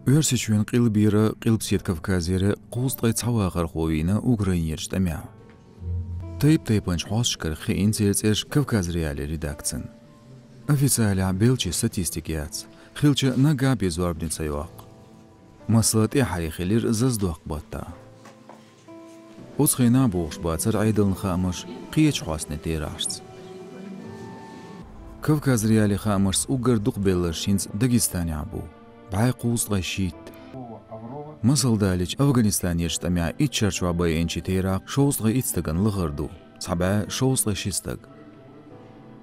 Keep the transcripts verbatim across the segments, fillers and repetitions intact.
Оьрсийчоьнан къилбера, Къилбаседа Кавказера кхузткъе цхьа вахархо вийна Украинерчу тӀамехь. Тайп-тайпанчу хьосташкара хиъна церан цӀераш Кавказ.Реалии редакцина. Официалехь беллачийн статистика яц, хилча наггахь бен зорбане ца йоккху. Масала, тӀаьххьара хилира зазадоккху баттахь. Оцу хенахь бохуш бацара Ӏедалан хаамаш кхечу хьостийн терахьашца. Кавказ.Реалии хаамашца уггар дукха белларш хӀинца Дагестанехь бу, бӀе кхузткъе шийтта. Масала далийча, Афганистанерчу тӀамехь итт шарчохь байинчийн терахь шовзткъе итт стагана лахара ду, цхьа бӀе шовзткъе ши стаг.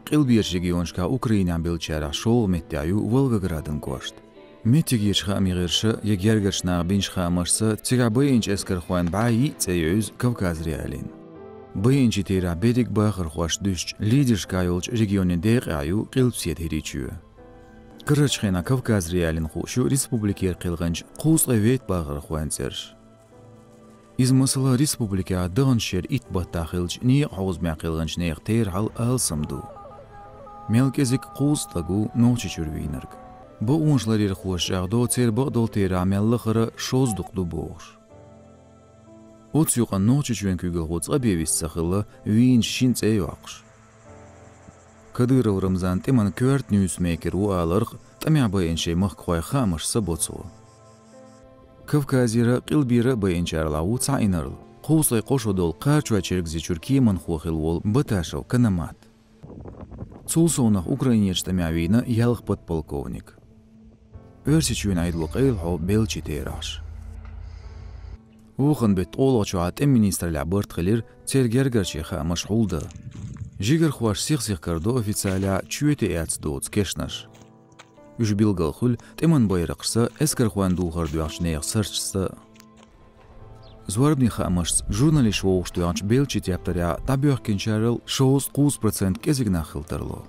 Къилберачу регионашкахь Украинехь беллачарах шолгӀа меттехь ю Волгоградан кӀошт. Меттигерчу хаамийн гӀирсаша я гергарчу наха бинчу хаамашца, цигахь байинчу эскархойн бӀе йиъ цӀе йевза Кавказ.Реалиина. Байинчийн терахь берриг бахархошца дуьстича, лидершкахь йолчу регионийн декъехь ю Къилбаседа ХӀирийчоь. Карарчу хенахь Кавказ.Реалиина хууш ю республикера кхелхинчу кхузткъе вейтта бахархойн цӀераш. Иза, масала, республикехь даханчу шеран итт баттахь хиллачу некъан хьовзамехь кхелхинчу нехан терахьал алсам ду. Мел кӀезиг кхузткъа стаг ву Нохчийчуьра вийнарг. Бакъонашларъярхоша чӀагӀдо, церан бакъдолу терахь мел лахара шовзткъа ду бохуш. Оцу юкъана Нохчийчоьнан куьйгалхо цкъа бен вист ца хилла, вийначу шина цӀе йоккхуш. Кадыров Рамзан тӀеман коьрта ньюсмейкер ву аларх, тӀамехь байинчу шайн махкахойн хаамаш ца бо цо. Кавказера а, Къилбера а байинчарлахь ву цхьа инарла, кхузткъе кхо шо долу Кхарачой-Чергазийчуьра кеманхо хилла волу Баташев Канамат. Цул совнах Украинерчу тӀамехь вийна ялх подполковник. Оьрсийчоьнан Ӏедало къайлахьо беллачийн терахьаш. Вукхун беттан ткъолгӀачохь тӀеман министраллехь барт хилира церан гергарчийн хаамаш хьулдан. Жигархоша сих-сиха карадо официалехь чоьте эцна доцу кешнаш. Уьш билгал хуьлу тӀеман байракхашца, эскархойн духар доьхначу нехан сурташца. Зорбанийн хаамашца, журналисташ вовшахтоьхначу беллачийн тептарехь дӀабоьхкинчарал шовзткъе кхузткъа процент кӀезиг нах хила тарло.